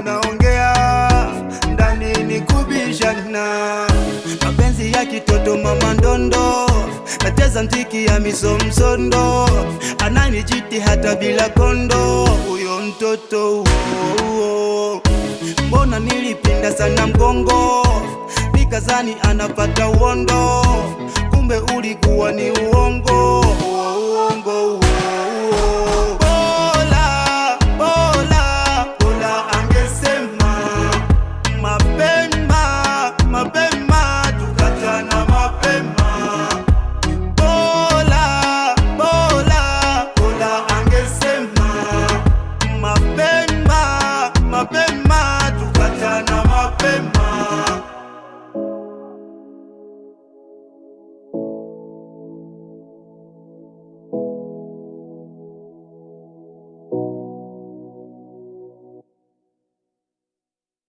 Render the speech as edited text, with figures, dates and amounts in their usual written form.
Tunaongea ndani ni kubishana, mapenzi ya kitoto mama ndondo, nacheza mziki ya misomsondo, ananichiti hata bila kondo, huyo mtoto uo. Mbona nilipinda sana mgongo, nikazani anapata uondo, kumbe ulikuwa ni uongo, uongo.